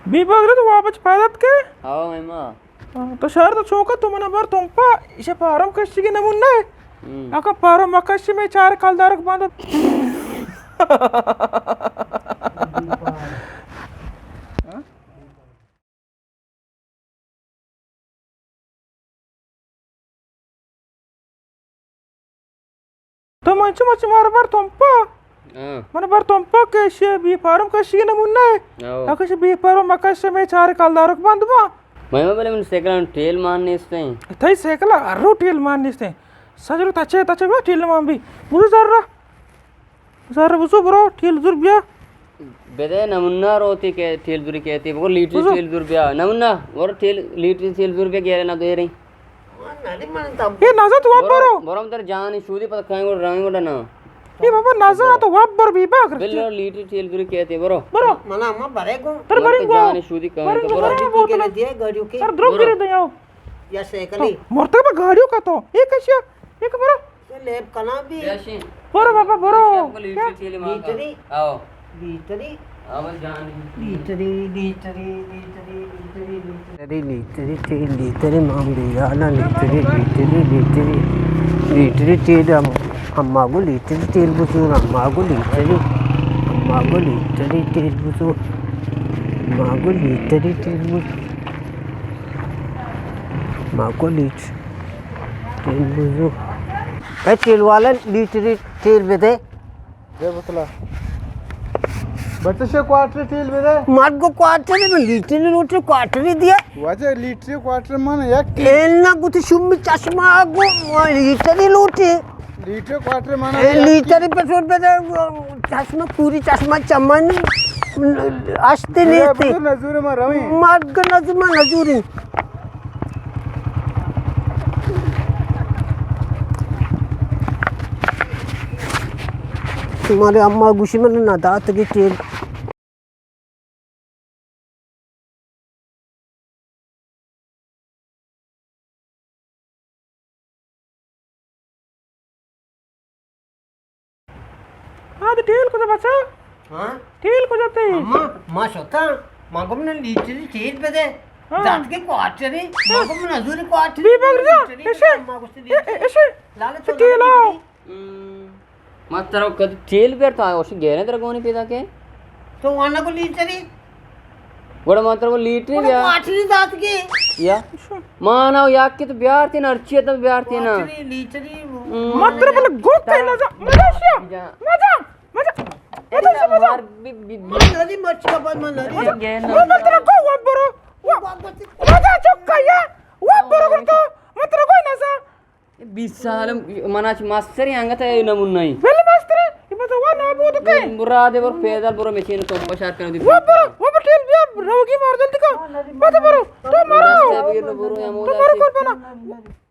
بی بگر تو واپس پادت کے؟ ہاں، ایما۔ ہاں، تو شہر تو چوکا تو منا بر تمپا، ایشے پارم کشی کی نمونہ ہے۔ ہم۔ اکا پارم مکشی میں چار کال دارک باندھ۔ تو من چو مچ مار بر تمپا۔ ہاں۔ من بر تمپا کہ شے بی فارم کشی نمونہ ہے۔ ہاں۔ اگہ شے بی فارم مکش میں چار کال دارک بند با۔ میں بلے من سیکل ٹیل مان نیستیں۔ تئی سیکل ہر رو ٹیل مان نیستیں۔ سجرو تچے تچے با ٹیل مان بی۔ بوزو زر را۔ زر بزو برو، ٹیل زور بیا۔ بدے نمونہ روتی کہ ٹیل زوری کہتی، بگو لیٹری بزو۔ ٹیل زور بیا۔ نمونہ، برو ٹیل، لیٹری ٹیل زور بیا گیرے نہ دیریں۔ اے نزا تو واب برو۔ برو، برو تر جان شودی پتہ کہیں گوڑ رنگ گوڑ نہ۔ اے بابا نزا تو واب بر بی باگر۔ بلو لیٹری ٹیل زوری کہتی، برو۔ برو۔ منا ما برے گو۔ تر برے گو۔ جان شودی کہیں برے تو گو، برو۔ برے گو، برے گو۔ تر دروگ برے دیاو۔ یا سائیکلی۔ مرتبہ گاڑیو کا تو۔ اے کشیا۔ اے کہ برو۔ لیب کنا بی۔ برو بابا، برو۔ لیٹری۔ آؤ۔ لیٹری۔ آؤ جان۔ لیٹری، لیٹری، لیٹری، لیٹری، لیٹری۔ لیٹری، لیٹری، ٹیل لیٹری، مان بی آنا لیٹری، لیٹری، لیٹری۔ لیٹری ٹیل ہم، ہما گو لیٹری ٹیل بزور، ہما گو لیٹری۔ ہما گو لیٹری ٹیل بزور۔ ہما گو لیٹری ٹیل بزور۔ ہما گو لیٹری۔ تیل بزو۔ اے تیل والا لیٹری تیل بدے۔ دے بوتلا۔ بچہ شے کوارٹر تیل بدے۔ مرد کو کوارٹر میں لیٹری لوٹے کوارٹر ہی دیا۔ واجہ لیٹری کوارٹر مان یک تیل۔ ایل نہ گوتی شمی چشمہ آگو لیٹری لوٹے۔ لیٹر کوارٹر مانا اے یک لیٹر پٹرول بدے، چشمہ پوری چشمہ چمن اشتے پورا نیتے۔ بزر نزور ما رویں۔ مرگ نزور ما نزوریں۔ تمہارے اماں گوشی من نہ داتگی تیل۔ ہاں، تو ٹیل کجا بچا؟ ہاں؟ ٹیل کجا تے؟ اما، ما شتا، ما گم نے لیٹری ٹیل بدے۔ ہاں۔ دات کے کوارٹری، ما گم نزوری کوارٹری۔ بی بگر جا، لیٹری بدے، ایشے، ما گوشتی اے، اے، لیٹری۔ ایشے، لالے تو ٹیل آؤ۔ ہم۔ ما ترا کد تیل بیار تو آوش گیرے ترا گونی پیدا کے۔ تو وانا کو لیٹری؟ گڑا ما ترا کو لیٹری گڑا بیا۔ کوارٹری دات کے۔ یا۔ ما نا یا کہ تو بیار تی نا، ارچی تو بیار تی نا۔ کوارٹری، لیٹری، ہم۔ ما ترا بل گو کے نہ جا، مجا شیا۔ مجا، مجا۔ مجا شیا، مجا۔ مار بی، بی، بی۔ من نہ دی مرچی کا بعد من نہ دی۔ مجا۔ ما ترا گو واب برو۔ وا-، مجا چکا یا۔ واب برو گڑا تو۔ ما ترا گو نہ جا۔ بیست سال منا چ مستری انگت اے نمونہ ای۔ بل مستر، ای پتہ وا نابود کے۔ برا دے بر پیدل برو مشین تو پشار کر دی۔ وہ برو، وہ بٹیل بیا روگی مار جلدی کا۔ پتہ برو، تو مرو۔ دستے بیر نو برو یا تو مودا مرو چی۔ قربانا۔